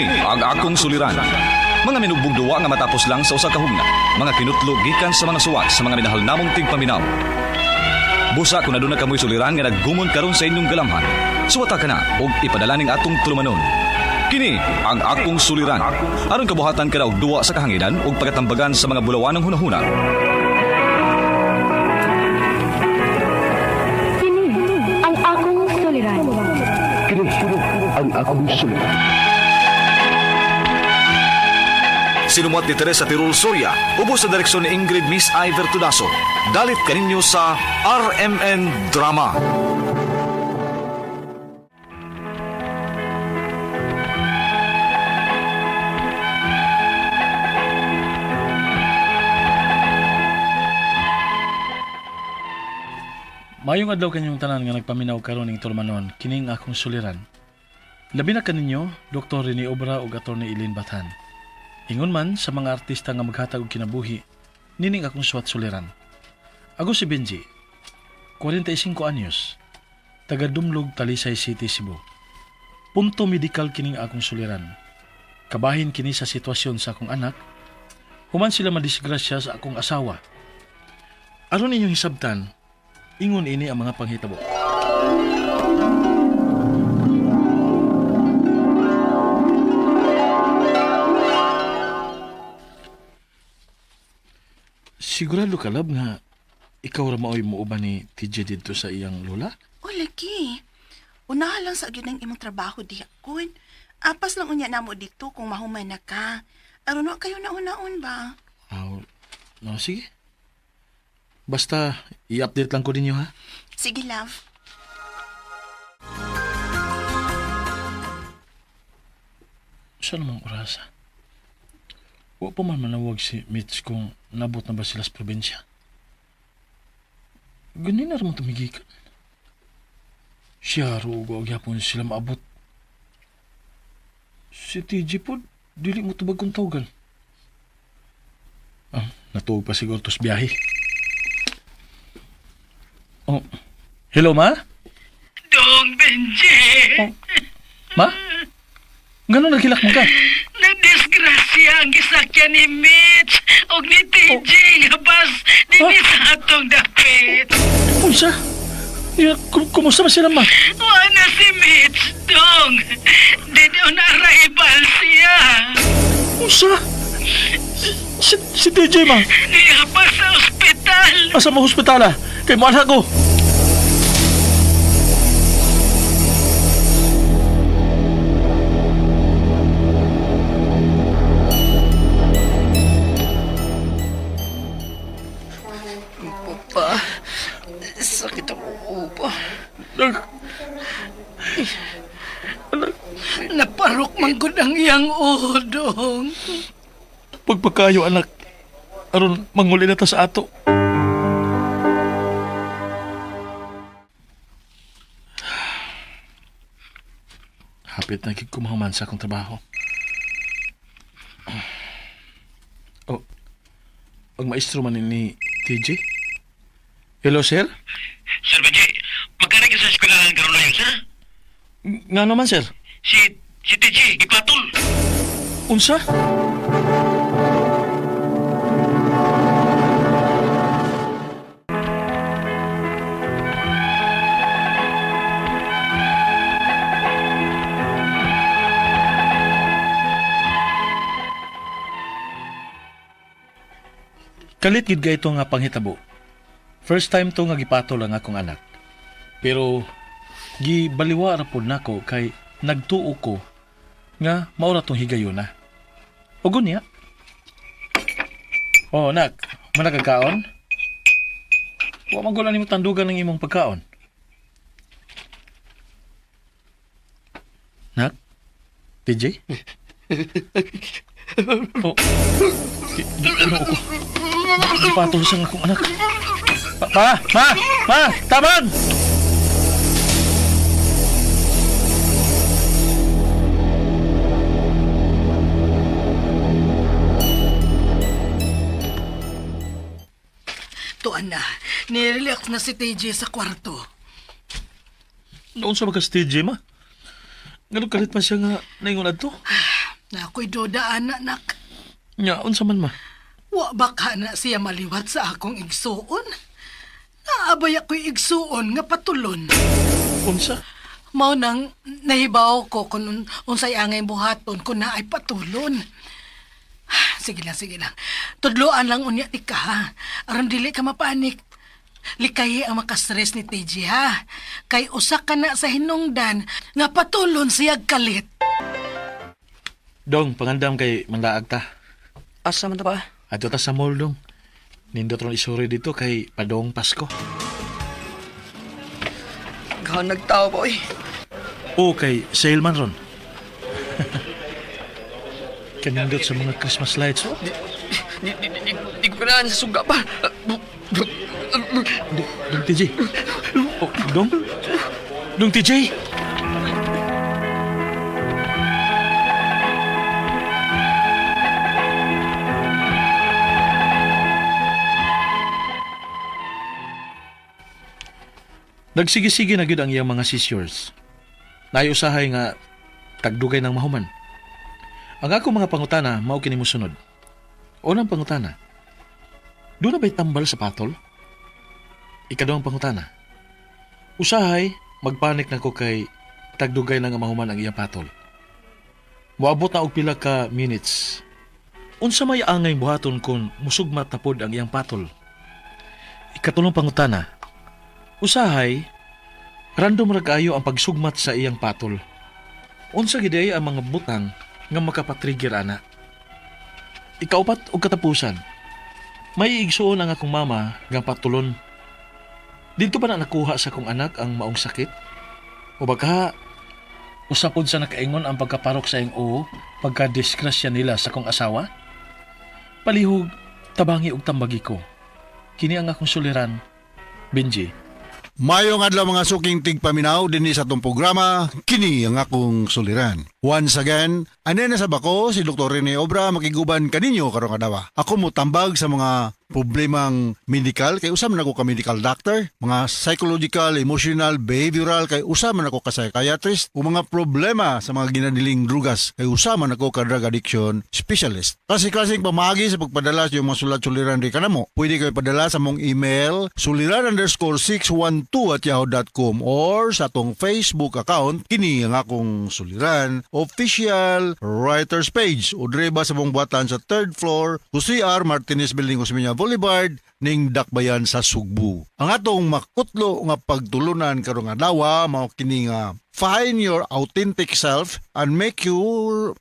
Kini ang akong suliran. Mga minugbong duwa nga matapos lang sa usa ka hugna. Mga kinutlo gikan sa mga suwat sa mga minahal namong tigpaminaw. Busa kung aduna kamoy suliran nga naggumon karon sa inyong galamhan. Suwata ka na og ipadala ning atong tulumanon. Kini ang akong suliran. Aron kabuhatan ka na og duwa sa kahanginan ug pagatambagan sa mga bulawanong hunahuna. Kini ang akong suliran. Kini ang akong suliran. Sinumuat ni Teresa Tirul Soria, ubos sa direksyon ni Ingrid Miss Iver Tudaso. Dalit kaninyo sa RMN Drama. Mayong adlaw kanyong tanan nga nagpaminaw karon ning tulumanon, kining akong suliran. Labi na kaninyo, Dr. Rene Obra ug Atty. Eileen Bathan. Ingon man sa mga artista nga maghatag og kinabuhi, nining akong suwat suliran. Ako si Benji, 45 anyos, taga Dumlog, Talisay City, Cebu. Punto medikal kining akong suliran. Kabahin kini sa sitwasyon sa akong anak, human sila madisgrasya sa akong asawa. Aron inyong hisabtan, ingon ini ang mga panghitabo. Sigurado ka, love, nga ikaw ra maoy muuban ni TJ didto sa iyang lola? O lagi. Unahan lang sa gyud ang imong trabaho diha kun. Apas lang unya namo dito kung mahuman na ka. Aron wa kayo nauna-un ba? Aw, no, sige. Basta, i-update lang ko ninyo, ha? Sige, love. Saan namang orasa? Wa pa man manawag si Mitch kung nabot na ba sila sa probinsya. Ganin na ramang tumigikan. Siya rugo gyapon sila maabot. Si TJ po, dili mo tubag kong tawagan. Ah, natuog pa siguro tos biyahe. Oh, hello ma? Dong Benji, Ma? Ganun naghilak mo ka? nadisgrasya ang gisakyan ni Mitch og ni TJ nga bus dinhi sa atong dapit. Unsa? Ya, kumusta ba sila ma? Wa na si Mitch, dong. Did on arrival siya. Unsa? Si TJ ma? Niya pa sa ospital. Asa mo hospitala? Kay mo anak ko. Pa, sakit ang upa. Anak, Naparok man gud ang iyang uho, dong. pagpakayo anak. Aron manguli na ta sa ato. Hapit na gid kumahuman sa akong trabaho. Oh, ang maestro man ni TJ. Hello, sir? Sir Benji, magkano ka sa eskwelahan karon na yun, sir? Nga naman, sir. Si TJ, gipatol. Unsa? Kalit gid ito nga panghitabo. First time to nga gipatol ang akong anak. Pero gibaliwa ra pod nako kay nagtuo ko nga maura tong higayon na. Ugon niya. Oh, nak, manakagkaon? Wa man gud nimo tandugan ng imong pagkaon. Nak? TJ? Oh. Ginoo ko. Gipatol sa akong anak. Pa, ma, ma, tabang! Tuan na, nirelax na si TJ sa kwarto. Noon sa mga si TJ, ma? Ganun kalit man siya nga naingon adto. Na ako'y duda, anak, nak. Nya, unsa man ma? Wa ba ka na siya maliwat sa akong igsuon? Naabay ako'y igsuon nga patulon. Unsa? Mao nang nahibaw ko kung unsay angay buhaton kung naay patulon. Sige lang, sige lang. Tudloan lang unya ti ka, ha? Aron dili ka mapanik. Likayi ang makastress ni TJ, ha? Kay usa ka na sa hinungdan nga patulon siyag kalit. Dong, pangandam kay manlaag ta. Asa man ta ba? Adto ta sa mall dong. Nindot ron isuri dito kay Padong Pasko. Gahan nagtao ba, oy. O kay sale man ron. Kanindot sa mga Christmas lights. Oh. Di ko kailangan sa suga pa. Dong TJ. Oh, dong? Dong TJ? Nagsige-sige na gyud ang iyang mga seizures. Naiusahay nga tagdugay ng mahuman. Ang ako mga pangutana mao kini mosunod. Unang pangutana. Doon na ba'y tambal sa patol? Ikaduhang pangutana. Usahay, magpanik na ko kay tagdugay na nga mahuman ang iyang patol. Moabot na og pila ka minutes. Unsa may angay buhaton kung musugmat na pod ang iyang patol? Ikatulong pangutana. Usahay, random ra kaayo ang pagsugmat sa iyang patol. Unsa gid ay ang mga butang nga makapatrigger ana? Ikaupat og katapusan. May igsuon ang akong mama nga patulon. Dito ba na nakuha sa akong anak ang maong sakit? O baka usapod sa nakaingon ang pagkaparok sa iyang oo pagkadisgrasya nila sa akong asawa? Palihog, tabangi og tambagi ko. Kini ang akong suliran, Benji. Mayong adlaw mga suking tigpaminaw dinhi sa atong programa kini ang akong suliran. Once again, ane na sa bako si Dr. Rene Obra makiguban kaninyo karong adlaw. Ako motambag sa mga problemang medical kay usa man ako ka medical doctor, mga psychological, emotional, behavioral kay usa man ako ka psychiatrist, ug mga problema sa mga ginadiling drugas kay usa man ako ka drug addiction specialist. Klase-klaseng pamaagi sa pagpadala sa iyong mga sulat-suliran di kanamo. Pwede kayo padala sa mong email suliran_612@yahoo.com or sa atong Facebook account kini ang akong suliran official writers page o dire ba sa mong buhatan sa third floor Jose R. Martinez Building, Osmeña Boulevard ning Dakbayan sa Sugbo. Ang atong makutlo nga pagtulunan karong adlaw mao kini nga find your authentic self and make sure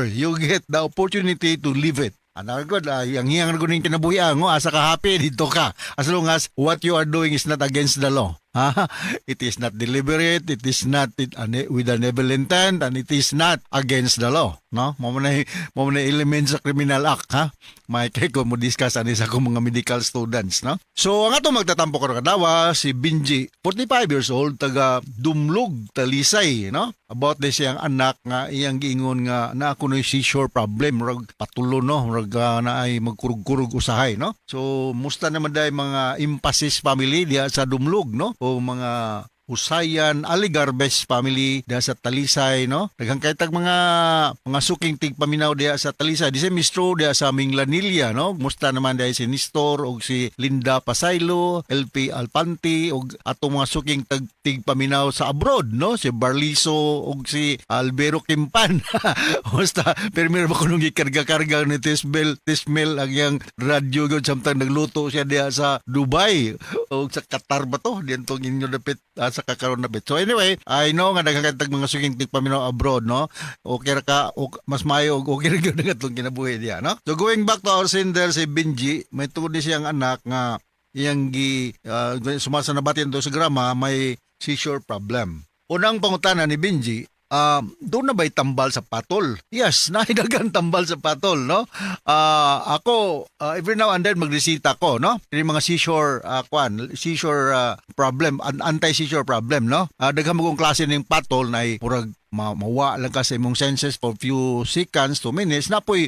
you get the opportunity to live it. Ano good, ang hiyang ko ning kinabuhi ang, oh, asa ka happy dito ka. As long as what you are doing is not against the law. Ha? It is not deliberate, it is not with an evil intent, and it is not against the law. No? Mo man element sa criminal act, ha? May kay ko mo discuss ani sa akong mga medical students, no? So ang ato magtatampo karon kadlaw si Benji, 45 years old, taga Dumlog, Talisay, no? About this iyang anak nga iyang giingon nga na ako no seizure problem, murag patulo, no, murag na ay magkurug-kurug usahay, no? So musta naman dai mga Impasis family diha sa Dumlog, no? O mga Usayan Aligarbes family diha sa Talisay, no? Daghang kay tag mga suking tigpaminaw diha sa Talisay. Di si Mistro diha sa Minglanilla, no? Musta naman diha si Nestor og si Linda Pasaylo, LP Alpanti og atong mga suking tigpaminaw sa abroad, no? Si Barliso og si Albero Kimpan. Musta permir ba kunong gikarga-karga ni Tisbel Tismel ang iyang radyo gyud samtang nagluto siya diha sa Dubai o sa Qatar ba to diyan inyo dapit sa kakaroon na bit. So anyway, I know nga daghan kay mga suking tigpaminaw abroad, no? Okay ra ka ok, mas maayo og okay ra gyud ang atong kinabuhi diha, no? So going back to our sender si Benji, may tungod ni siyang anak nga iyang gi sumasa na batin to sa grama may seizure problem. Unang pangutana ni Benji, doon na ba'y tambal sa patol? Yes, nahidagan tambal sa patol, no? Ako, every now and then magresita ko, no? Yung mga seizure, kwan, seizure problem, anti-seizure problem, no? Daghan mo kong klase ng patol na ay murag mawa lang ka sa imong senses for few seconds to minutes napoy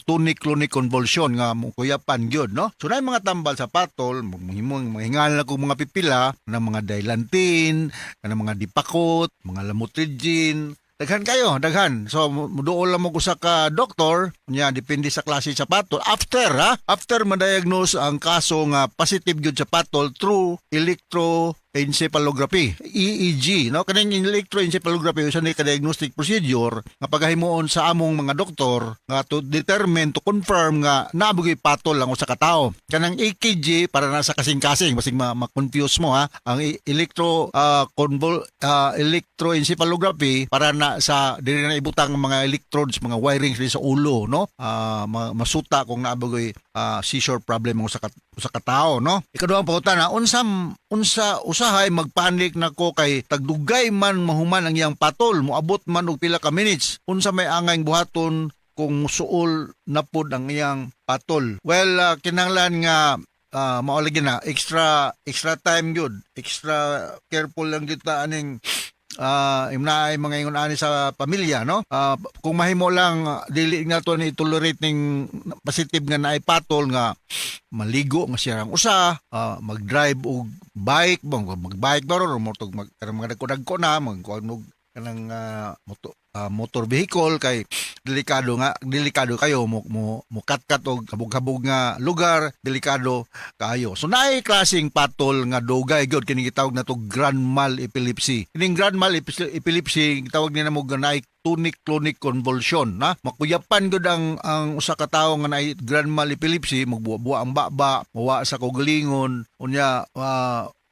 tonic-clonic convulsion nga mo kuyapan gyud, no? So na mga tambal sa patol, mahimong mahingal na kong mga pipila ng mga Dilantin, kanang mga Depakote, mga lamotrigine. Daghan kayo, daghan. So muduol lang mo usa ka doktor, nya depende sa klase sa patol. After ha, after ma-diagnose ang kaso nga positive gyud sa patol through electroencephalography, EEG, no? Kaning electroencephalography usa ni ka diagnostic procedure nga pagahimuon sa among mga doktor nga to determine, to confirm nga naa gyuy patol ang usa ka tawo. Kanang EKG para na sa kasing-kasing, basig ma-confuse mo ha. Ang electro convol electroencephalography para na sa diri na ibutang ang mga electrodes, mga wirings diri sa ulo, no? Masuta kung naa gyuy seizure problem ang usa ka tawo, no? Ikaduhang pangutana, unsa unsa usahay magpanik na ko kay tagdugay man mahuman ang iyang patol, moabot man og pila ka minutes. Unsa may angay buhaton kung musuol na pod ang iyang patol? Well, kinahanglan nga mao lagi na extra extra time gyud, extra careful lang gyud ta aning imna ay mga ingon ani sa pamilya, no? Kung mahimo lang, dili nga to ni tolerate ning positive nga naay patol nga maligo nga siya ang usa, mag-drive og bike bang, mag-bike ba ron or motor, mag kanang mga dagko-dagko na magkuan og kanang motor vehicle kay delikado nga, delikado kayo mo mo mukatkat og habog-habog nga lugar, delikado kaayo. So naay klaseng patol nga dugay gyud, kini gitawag na to grand mal epilepsy. Kining grand mal epilepsy gitawag ni namo nga naay tonic clonic convulsion na makuyapan gyud ang usa ka tawo nga naay grand mal epilepsy, magbuwa-buwa ang baba, mawa sa kaugalingon, unya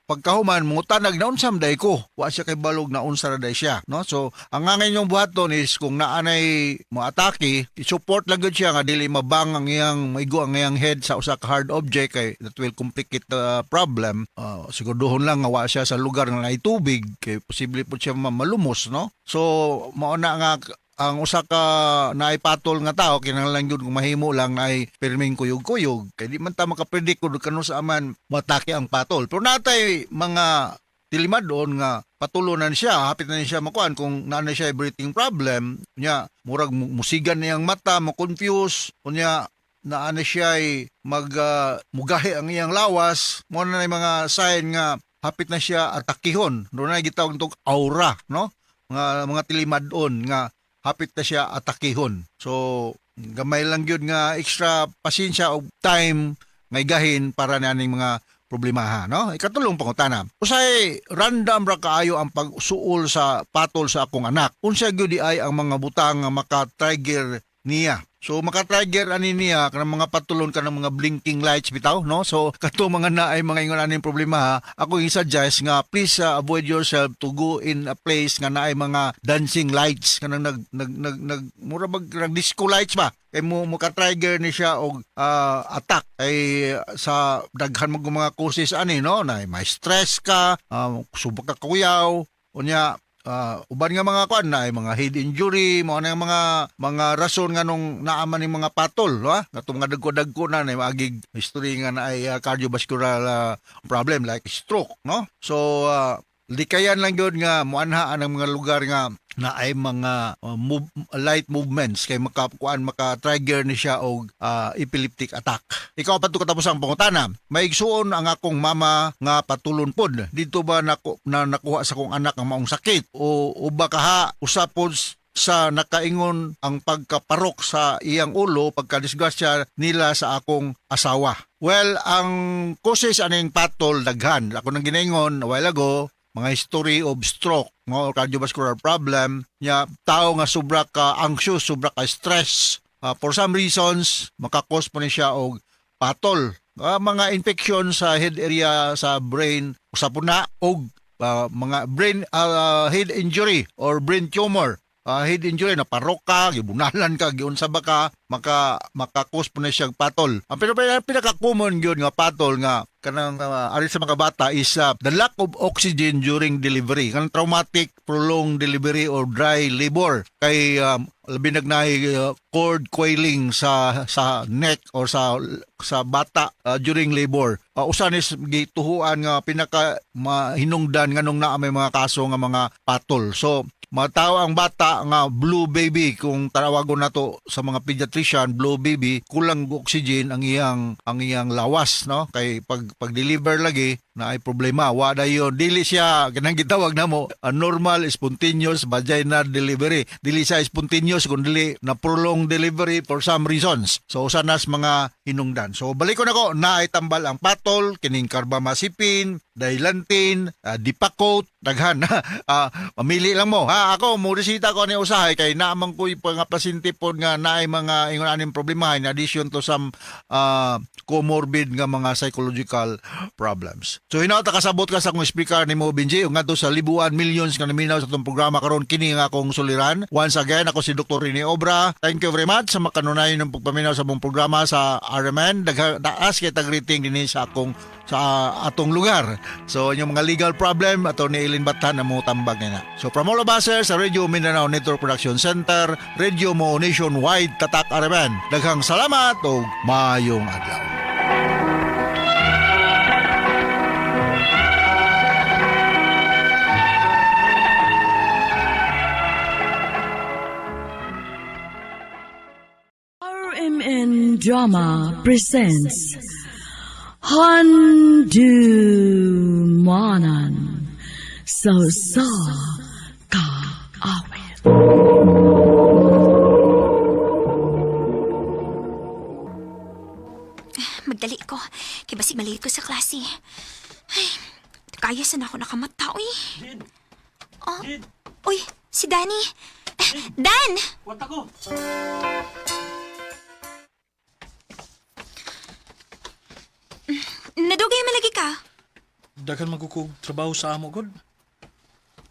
pagkahuman mangutanag na unsam day ko, wa siya kay balog na unsa ra day siya, no? So ang nga inyong buhaton is kung naanay moatake, i-support lang gyud siya nga dili mabang ang iyang maigo ang iyang head sa usa ka hard object kay that will complicate the problem. Siguraduhon lang nga wa siya sa lugar nga naay tubig kay posible po siya malumos, no? So mao na nga ang usa ka naay patol nga tao, kinahanglan gyud kung mahimo lang naay pirming kuyog-kuyog kay di man ta makapredict kung kanus aman moatake ang patol. Pero natay mga tilimadon nga patulonan siya, hapit na niya siya makuan kung naa na siya breathing problem nya, murag musigan niyang mata, mo confuse, unya naa na siya ay mag mugahi ang iyang lawas, mo na mga sign nga hapit na siya atakihon. Doon na gitawag tog aura, no? Mga tilimadon nga hapit na siya atakihon. So gamay lang gyud nga extra pasensya og time nga igahin para na aning mga problemaha, no? Ikatulong pangutana. Usay random ra kaayo ang pagsuol sa patol sa akong anak. Unsa gyud di ay ang mga butang nga maka-trigger niya? So maka-trigger ani niya kanang mga patulon, kanang mga blinking lights bitaw, no? So kato mga naay mga ingon aning problema ha, ako i-suggest nga please avoid yourself to go in a place nga naay mga dancing lights, kanang nag nag nag, nag mura bag nag disco lights ba, kay mo maka-trigger ni siya og attack ay sa daghan mo mga causes ani, no? Na may stress ka, subok ka kuyaw, unya uban nga mga kuan na ay mga head injury, mao na yung mga rason nga nung naaman ning mga patol, ha? Katong mga dagko-dagko na na maagig history nga na ay cardiovascular problem like stroke, no? So likayan lang gyud nga muanha ang mga lugar nga na ay mga light movements kay makakuan, maka-trigger ni siya og epileptic attack. Ikaw pa to katapos ang pangutana. Maigsuon ang akong mama nga patulon pod. Dito ba nako na nakuha sa akong anak ang maong sakit o baka ha usa pod sa nakaingon ang pagkaparok sa iyang ulo pagkadisgrasya nila sa akong asawa? Well, ang causes aning patol daghan. Ako nang ginaingon a while ago, mga history of stroke, no, or cardiovascular problem nya, tao nga sobra ka anxious, sobra ka stress, for some reasons makakos po ni siya og patol. Mga infection sa head area, sa brain usa po na, og mga brain head injury or brain tumor. Head injury, naparok ka, gibunalan ka, giunsa ba ka, maka-cause po na siya patol. Ang pero, pero pinaka-common yun nga patol nga kanang ari sa mga bata is the lack of oxygen during delivery. Kanang traumatic prolonged delivery or dry labor kay labi nagnaay cord coiling sa neck or sa bata during labor. Usa ni gituhuan nga pinaka mahinungdan nganong naa may mga kaso nga mga patol. So matawo ang bata nga blue baby kung tanawagon nato sa mga pediatrician, blue baby, kulang og oxygen ang iyang lawas, no? Kay pag pag-deliver lagi Na ay problema, wa dayon dili siya kanang gitawag namo a normal spontaneous vaginal delivery. Dili siya spontaneous kun dili na prolonged delivery for some reasons. So usa nas mga hinungdan. So balikon ako, naay tambal ang patol kining carbamazepine, Dilantin, Depakote, daghan. Mamili lang mo. Ha, ako mo resita ko ani usahay kay naamang ko'y mga pasyente pod nga naay mga ingon aning problema in addition to some comorbid nga mga psychological problems. So hinaot kasabot ka sa akong speaker nimo Benji ug ngadto sa libuan millions nga naminaw sa atong programa karon kini nga akong suliran. Once again, ako si Dr. Rene Obra. Thank you very much sa makanunayon ng pagpaminaw sa mong programa sa RMN. Daghan taas kay tag rating dinhi sa akong sa atong lugar. So inyong mga legal problem, Attorney Eileen Batan na mo tambag nila. So from all of us here sa Radio Mindanao Network Production Center, Radio Mo Nationwide, Tatak RMN. Daghang salamat ug maayong adlaw. RMN Drama presents Handu Manan So Sa Ka Awit. Magdali ko. Kay basig malate ko sa klase. Ay, kaya sana ako nakamata, uy. Oh, uy, si Danny. Eh, Dan! What ako? Nadugay malagi ka. Daghan magkukog trabaho sa amo god.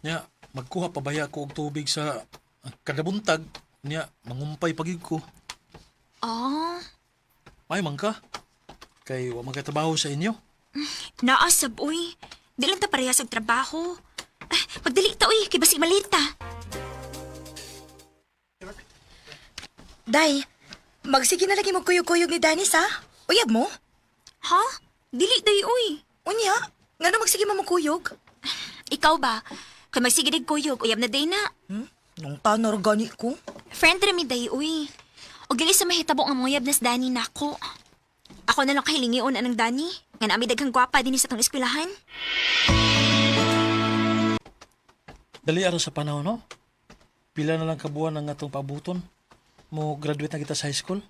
Nya, magkuha pa baya ko og tubig sa kadabuntag. Nya, mangumpay pagig ko. Oh, May man ka. Kay wa man kay trabaho sa inyo. naasab, uy. Di lang ta parehas og trabaho. Eh, magdali ta, uy. Kay basig malate ta. Day, magsige na lagi mo kuyog-kuyog ni Danis, ha? Uyab mo? Ha? Dili day, uy. Unya, ngano magsige mo kuyog? Ikaw ba? Kay magsige dig kuyog, uyab na day na. Hmm? Nung tanor gani ko. Friend rami day, uy. Og dili sa mahitabo nga muyab nas Danny nako. Ako na lang kahilingion anang Danny. Nga naami daghang gwapa dinhi sa tong eskwelahan. Dali ara sa panahon, no? Pila na lang kabuan ang atong paabuton. Mo graduate na kita sa high school.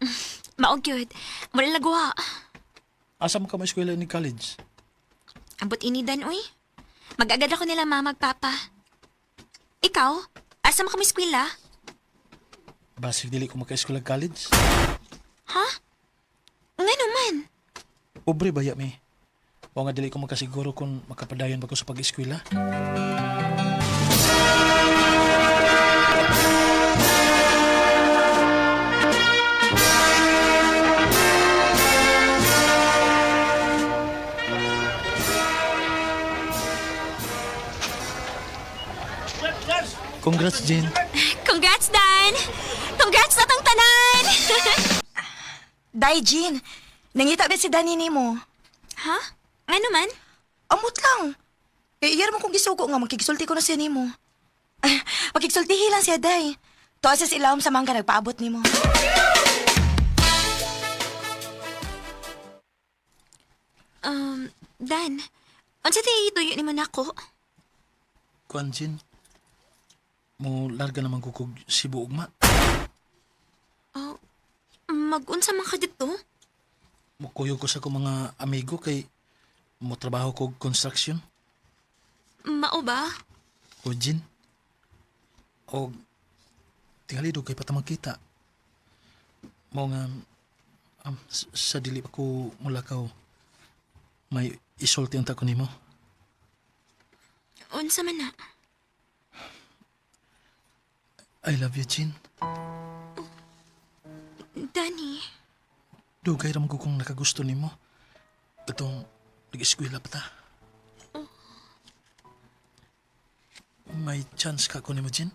Mao gyud. Wala lagwa. Asa mo ka mo eskwela ni college? Ambot ini Dan uy. Mag-agad ako nila mama ug papa. Ikaw, asa mo kami eskwela? Basig dili ko maka-eskwela college. Ha? Nga naman. Pobre ba ya mi? O nga dili ko makasiguro kung makapadayon ba ko sa pag-eskwela. Congrats, Jane. Congrats, Dan! Congrats na tong tanan! Day, Jean, nangita ba si Danny nimo? Ha? Nga naman? Amot lang. Eh, iyar mo kong gisugo nga, magkigsulti ko na siya nimo. Ah, Pakigsultihi lang siya, Day. Tuwa siya sa ilawom sa mangga nagpaabot nimo. Dan, unsa tay tuyo nimo nako? Kuan, Jane. Mo larga naman ko kog Cebu ugma. Oh, mag-unsa man ka dito? Mukuyog ko sa akong mga amigo kay mo trabaho ko og construction. Mao ba? O Jin. O tingali do kay patamang kita. Mao nga sa dili pa ko mulakaw may isulti ang ko nimo. Unsa man na? I love you, Jin. Danny, Dugay ra man ko kung nakagusto nimo. Katong nag-eskwela pa ta. May chance ka ko nimo, Jin?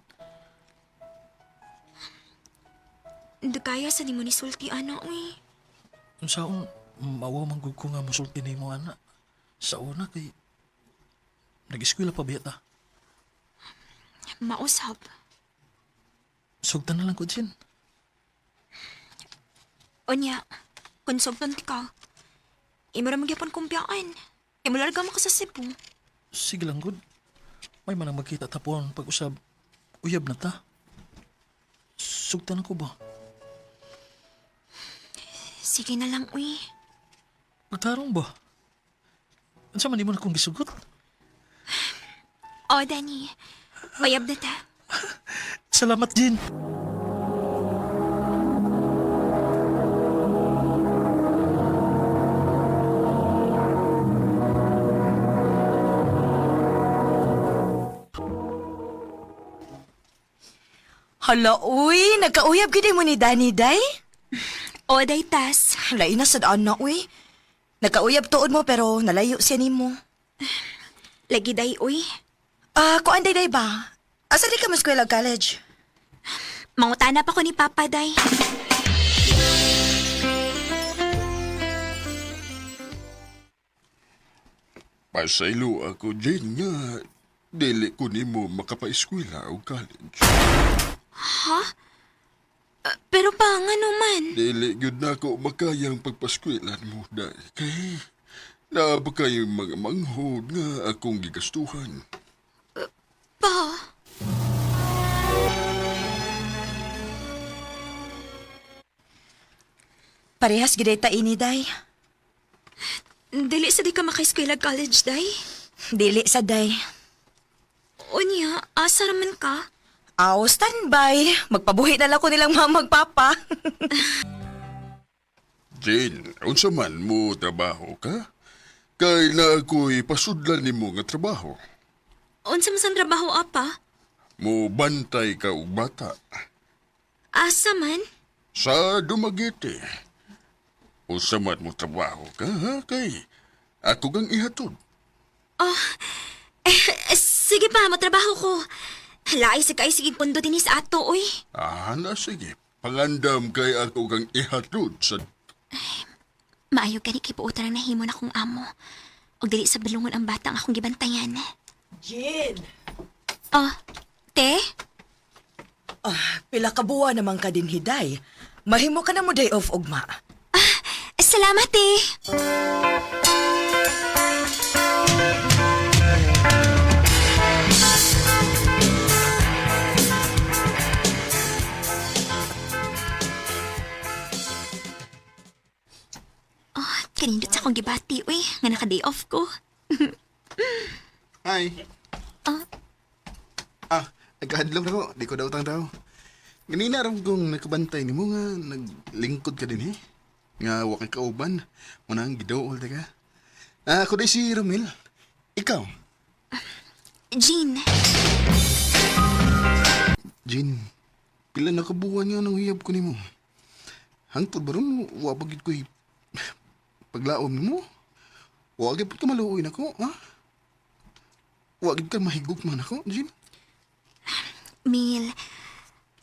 dugaya sa nimo ni sulti ana uy. Unsaon mawa man gud ko nga mosulti nimo ana. Sa una kay nag-eskwela pa biya ta. Mausab. Sugtan na lang ko, Jin. Unya, kung sugton ka, imo ra magyapon kumpiyaan. Kay mularga mo ko sa Cebu. Sige lang, good. May manang magkita tapon pag-usab. Uyab na ta. Sugtan ko ba? Sige na lang, uy. Pagtarong ba? Unsa man imo na kong gisugot? O, Danny. Mayab na ta. Salamat, Jean. Hala, uy, nagkauyab gid mo ni Danny, day? O, day tas. Lain na sad ana, uy. Nagkauyab tuod mo pero nalayo siya nimo. Lagi day, uy. Ah, kuan day day ba? Asa di ka mo eskwela college? Mangutana pa ko ni Papa, day. Pasaylo ako, Jane, nga dili ko nimo makapaeskwela o college. Ha? Pero pa, nga naman. Dili gyud nako makayang pagpaskwela mo dahil kay naa ba kayong mga manghod nga akong gigastuhan. Pa, Parehas gid ta ini, day. dili sa di ka makaeskwela college, day. Dili sa day. Unya, asa raman ka? Aw, standby. Magpabuhi na lang ko nilang mama magpapa. Jane, unsa man mo trabaho ka? Kay na ako'y pasudlan nimo nga trabaho. Unsa man sa trabaho, apa? Mo bantay ka og bata Asa man? sa Dumaguete. Unsa man mo trabaho ka, ha? Kay ako kang ihatod. Oh, eh, sige pa, matrabaho ko. Laay sa kay sige pundo din sa ato, uy. Ah, na sige. Pangandam kay ako kang ihatod sa Maayo gani kay buotan ang nahimo na kong amo. Og dili sa balungon ang bata ang akong gibantayan. Jean! Oh, te? Ah, pila ka buwan naman ka din, Hiday. Mahimo ka na mo day off, ugma. Salamat, eh. Oh, kanindot sa akong gibati, uy. Nga naka-day off ko. Hi. Ah? Ah, nagkahadlok na ko. Di ko daw utang tao. Ganina ram kong nakabantay ni mo nga naglingkod ka din eh. Nga wa kay kauban. Muna ang gidool ka. Ah, ako di si Romel. Ikaw, Jean, Jean. Pila na kabuwan nga nang hiyab ko nimo. Hangtod ba ron, wa pa gid ko'y paglaom nimo. Wa gyud ka maluoy nako, ha? Wa gid ka mahigog man ako, Jean. Mil,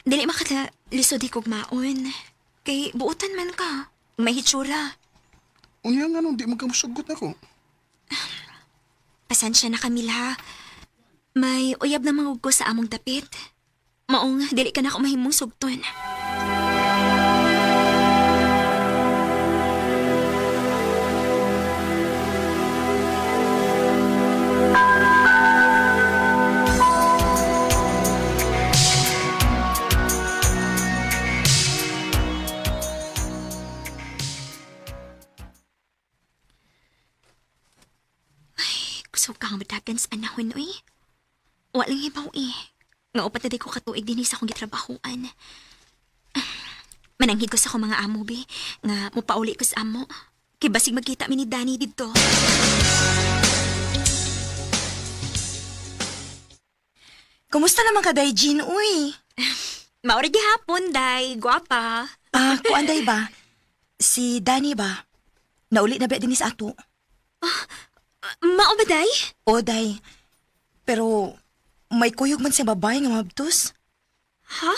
dili makata lisod di kog maon. Kay buotan man ka. May hitsura. Unya nga nung di man ka mosugot nako. Pasensya na Camille ha. May uyab na manguggo sa among dapit. Maong dili ka na ako mahimong sugton. Kusog ka nga madagan sa panahon, uy. Walang hibaw eh. Nga upat na di ko katuig din sa akong gitrabahuan. Mananghid ko sa akong mga amo, be. Nga mupauli ko sa amo. Kay basig magkita mi ni Danny didto. Kumusta naman ka, day, Jean, uy? Maura gihapon, day. Guwapa. Ah, kuan day ba? Si Danny ba? Nauli na ba din sa ato? Mao ba, day? O, day. Pero may kuyog man siya babae nga mabtos. Ha?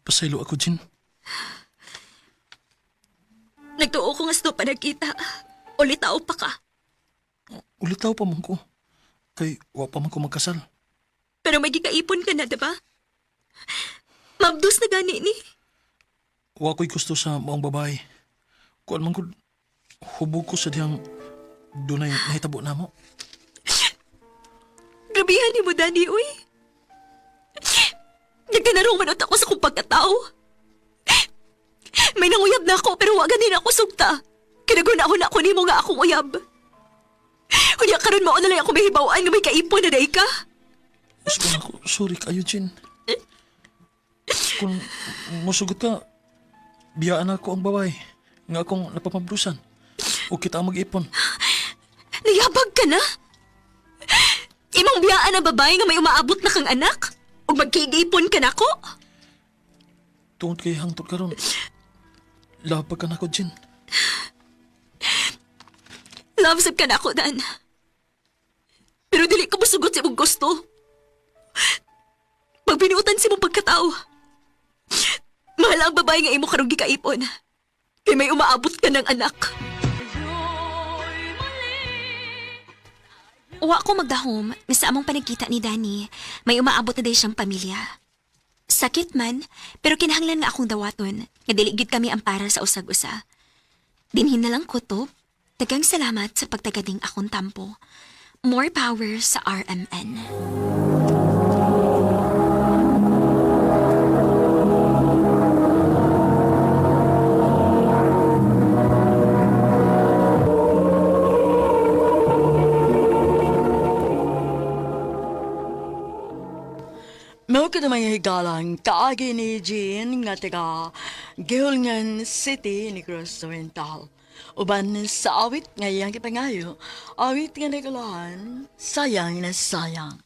Pasaylo ako, Jean. Nagtuo ko nga sa pa nagkita. Ulit tao pa ka. Ulitaw pa man ko. Kay wa pa man ko magkasal. Pero may gikaipon ka na, diba? Mabdos na gani ni. Wa ko'y gusto sa maong babae. Kuan man ko, hubog ko sa diyang dunay nahitabo na mo. Grabihan ni mo, Danny, uy. Nagkanarong manot ako sa kong pagkatao. May nanguyab na ako pero wa ganin ako sugta. Kinaguna-huna ko nimo nga akong uyab. Kunya karon mao na lang ako mahibaw-an nga may kaipon na day ka. Gusto na ako, sorry kayo, Jin. Kung musugot ka, biyaan ako ang babae nga akong napapabrusan. O kita ang mag-ipon. Nayabag ka na? Imong biyaan ang babae nga may umaabot na kang anak? Ug magkiigipon ka nako? Tungod kay hangtod karon. Labag ka na ko, Jin. Love sab ka nako, Dan. Pero dili ko musugot sa imong gusto. Pagbinuutan si mong pagkatao. Mahal ang babae nga imo karong gikaipon. Kay may umaabot ka ng anak. Wa ko magdahom nga sa among panagkita ni Danny, may umaabot na day siyang pamilya. Sakit man, pero kinahanglan nga akong dawaton, nga dili gyud kami ang para sa usag-usa. Dinhin na lang ko to. Daghang salamat sa pagtagading akong tampo. More power sa RMN. Mao ka may higalang kaagi ni Jean nga taga Gihulngan City ni Cruz Oriental. Uban sa awit nga iyang gipangayo, awit nga nagulahan, sayang na sayang.